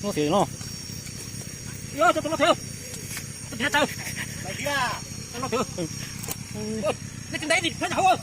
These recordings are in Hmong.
Loj thiab no. Ua, tus loj thiab. Tus thiab tau. Tus loj thiab. Ua, nej tsis ntev dim thiab hauv.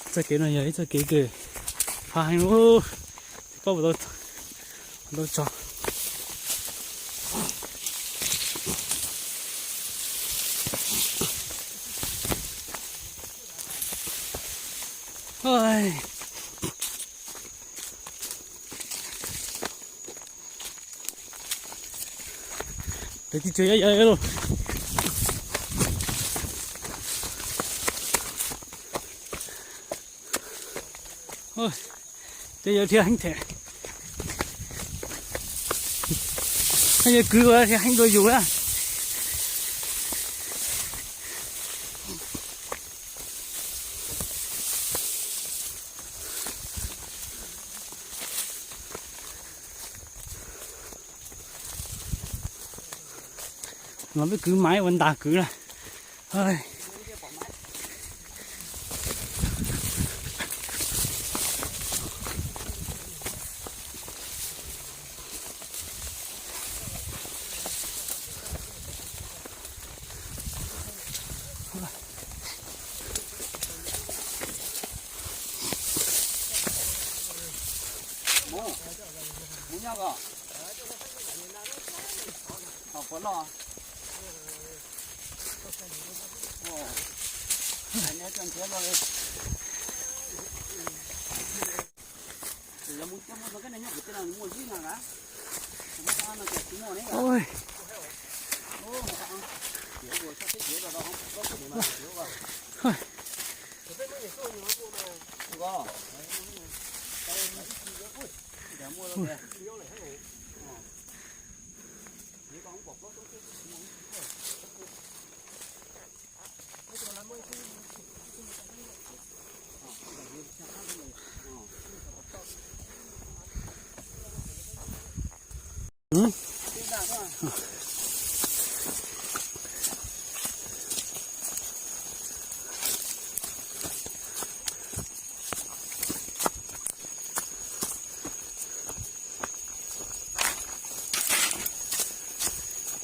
Txoj kev no yog ib txoj kev kws hab heev, tsis paub puas tau tso. Peb tib tsuas yau yau lawm. Tej yawg dhia heev thiab. Tej yawg kwv ua dhia heev dua yus na. Los peb kwv maiv ua ntas kwv na.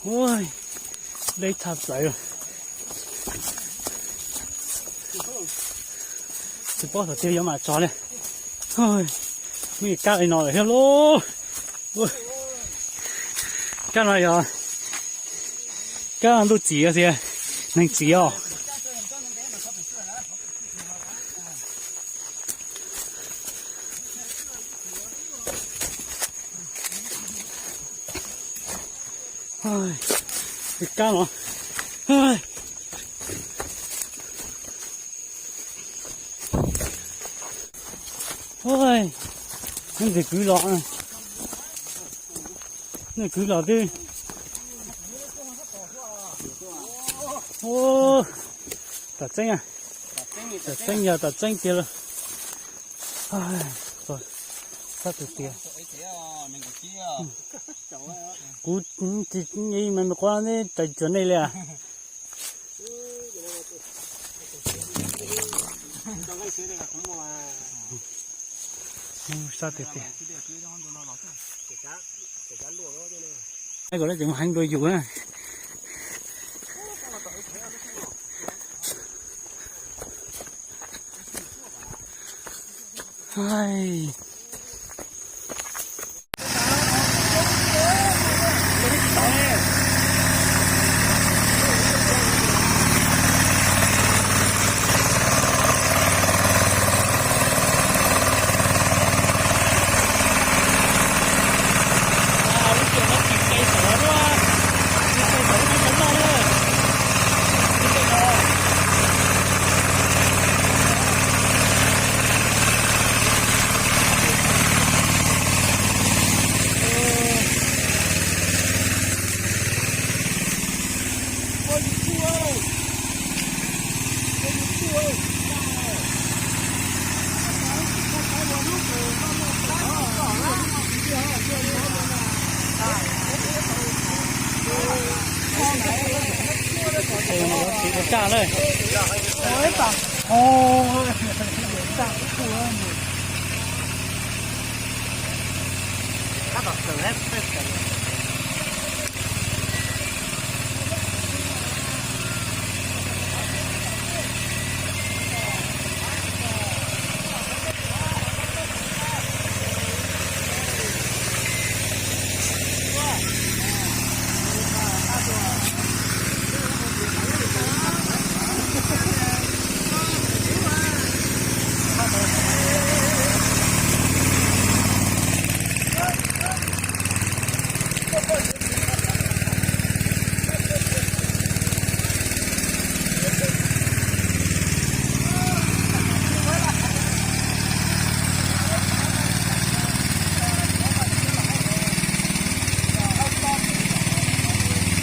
Ua, deb tshaj plaws. Tsis paub thaum twg yuav mam tso li. Muaj kab li no lawm thiab lauj. Kab no yog kab ntuj txiv xwb, neeg txiv os. Kab no. Nej kwv los, nej kwv los twb. Tam tseeb, tam tseeb yog tam tseeb tiag lauj. Sab tus tias kuv tsis me me quav neb rais tsuas nej li. Sab tiag tiag. Kom lawv tseem mus heev dua yus na. Tsis ua tsaug na.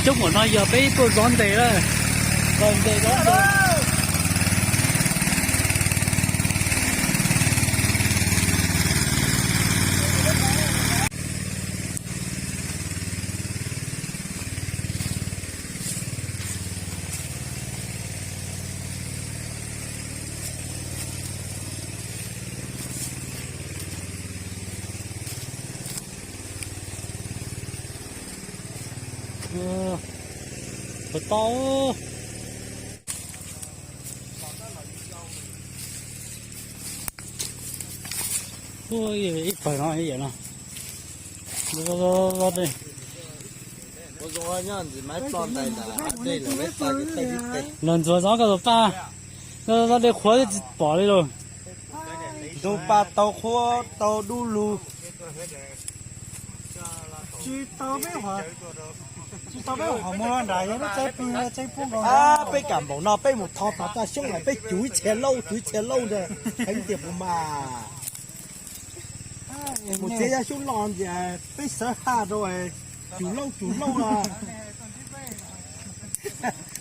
Coob npaum no yog peb tuaj zov ntes lawm. Zov ntes zov ntes. Puas tau? Ib pawg no, ib yam no. Los ntxuav zov koj tus paj, zov dej qhuav tsis pom li lauj. Tus paj tau qhuav tau dub lug. Tsis tau peb ho mus nram yog lub tsev pw, tsev pub nkaus. Peb kam npaum no peb mus tho tag taj xyoob lawm peb cuv ib txhia lauj, cuv ib txhia lauj ntag, heev tiag puas mas. Mus txiav yaj xyoob loj ntxias peb sawv haj rau, cuv lauj cuv lauj.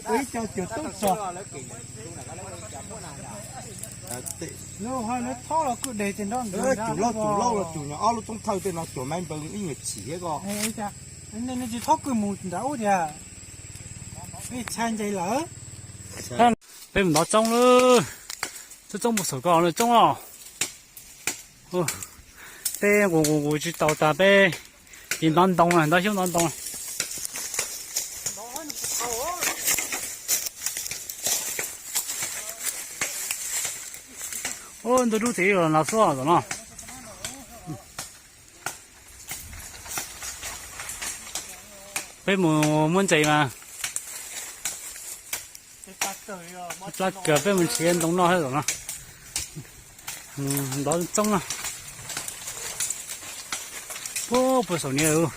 Ua ib co cuag tub rog. Lawv ho lawv thob los kuj deg tiag nrho. Cuag lauj cuag lauj los cuag nyuag ob lub toob thawj tej no cuag maiv npawg ib nyuag chim thiab ko. Nej tsis thob kuj mus nram ub tiag. Peb tshai nce lawm. Peb mus ntov tsooj lawm. Tsob tsooj puas xaum ko lawm tsooj los. Peb nqus nqus nqus tsis tau tas peb tiv ntov ntoo na, ntov xyoob ntov ntoo. Ub, ntu dub tid los no xwb tom no. Peb mus muab ntses mas. Plab kawg, peb mus nrhiav ntoo noj thiab tom no. Ntov tsooj na. Ub, puas xaum niag.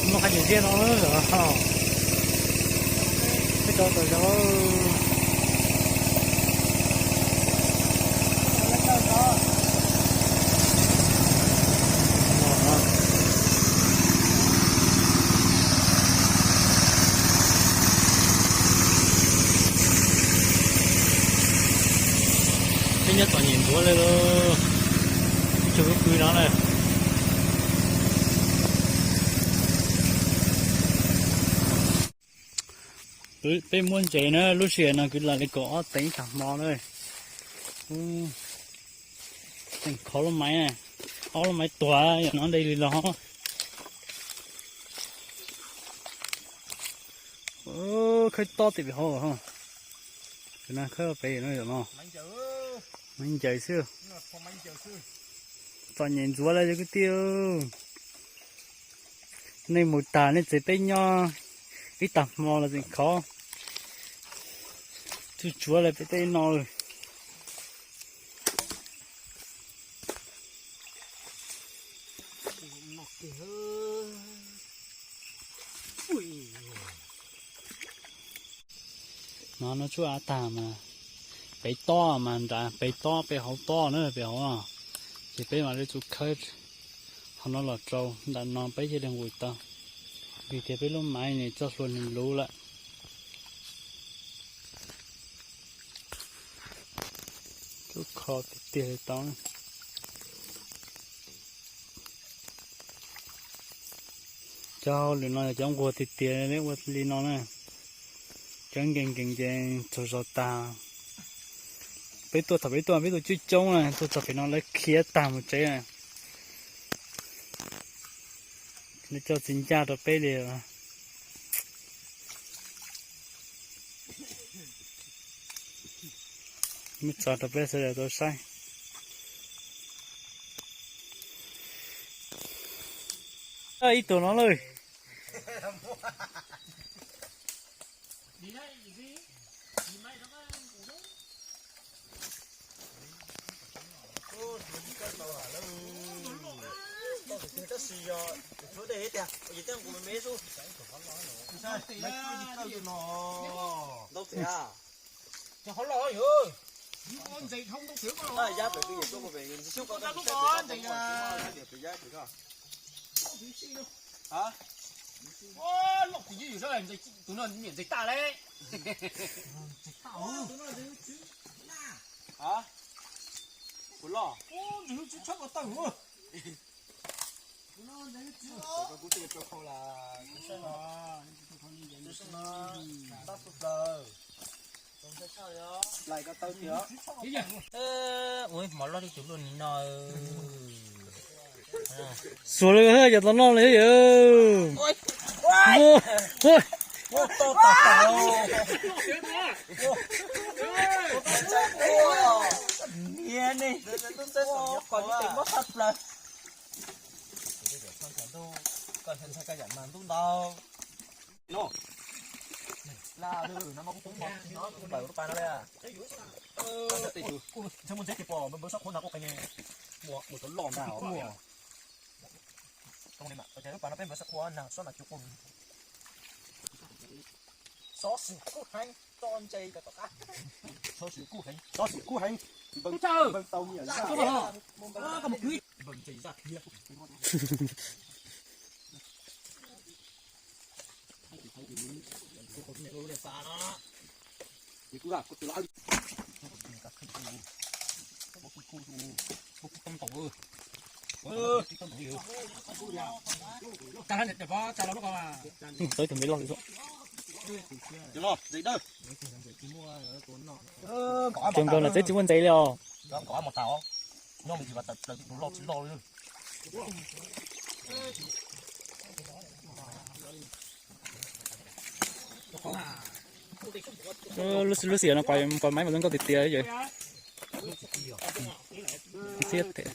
Muaj qab tseem tiaj no, peb rau tawm zog. Peb Nyob txom nyem ntxuav li lauj, tsis pw no na. Peb muab ntses na, lub sij hawm no kwv lam li kaum ob teev tag hmo na. Tseem khov lub maiv, ob lub maiv tuag yom, no dej li los. Khawb tob tim pem hauv, khawb pem no yom no. Maiv ncaws xwb. Txom nyem ntxuav li cov kwv tij. Nej mus tag nej txiv, peb nyob ib tag hmo los tseem khov. Tsuj tsuav li peb tej no. No no tsuj av tag mas pem tob mas nrad, pem tob pem hauv tob na, pem hauv no. Ces peb mam li tsuas khawb qhov no los rau nram no peb thiaj li nqus tau, vim tias peb lub maiv nws txoj hlua nws luv lawm. Tsuj kho tiag tiag li tau. Cov hauj lwm no yog cov nquag tiag tiag, ua li no na. Cov nkees nkees ces txog zog tag. Peb tuaj thaum peb tuaj peb tuaj coob coob na, tuaj txog pem no lawv khiav tag mus tsev. Lawv coj txiv ncaj rau peb li. Muab tso rau peb sawv daws tau saib. Ib tug no lawm. Loj kuv ywj yus sab ntxeev, tus no niam ntxeev tag le. Kuv loj. Ntxeev lub tswb tshab ko tawg. Ua mov loj li tus luaj ni no. Suav li, yog tau noj li yom. Xov xwm kub heev, tso ntses rau tom qab. Xov xwm kub heev, xov xwm kub heev. Npawg tau nyiam zaj, npawg ntses zaj thiab. Tau tus me loj li. Cov nkawd no teb tsis muaj ntses li os. Lub, lub xim no pais maiv mas zoo nkauj tiag tiag li. Xiab thiab.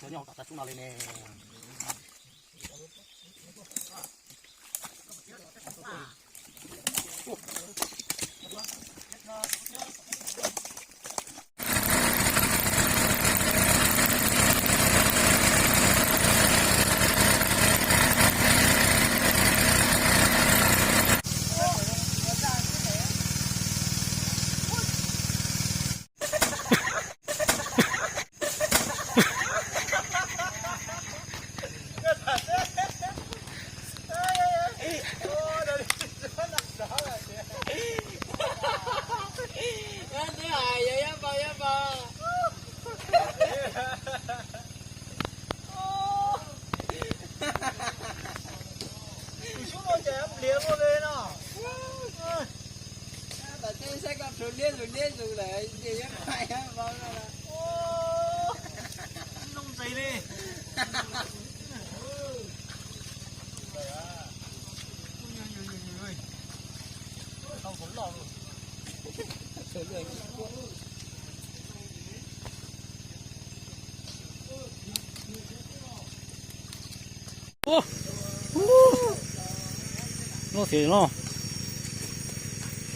Tus liab tus liab tus lawm ces yuav pais yuav vau no. Noo ntes li. Tau kom loj. Loj thiab no.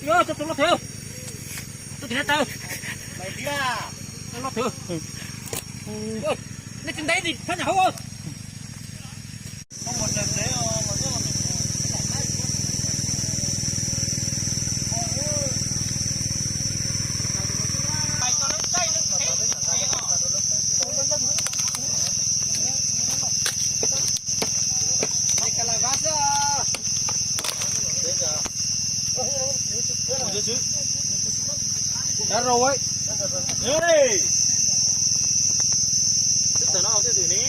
Yo, tau tus loj thiab. Tus tim no tau. Tau loj thiab. Nej tsis ntev tim thab nyam hauv. Cá rau ấy. Ê. Tức tờ nó không, tức tờ ní.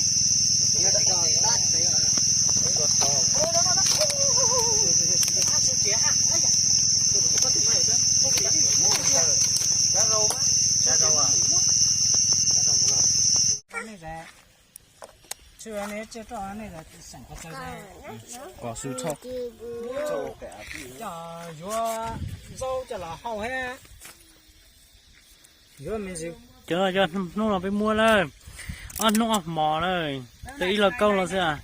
Cá rau á. Cá rau à. Cov xwb tho. Cov yuav zaub coj los hau thiab. Yuav me ntsis. Cov no yog hnub no peb muab lawm, ob hnub ob hmo lawm, peb ib lo kaub los xwb.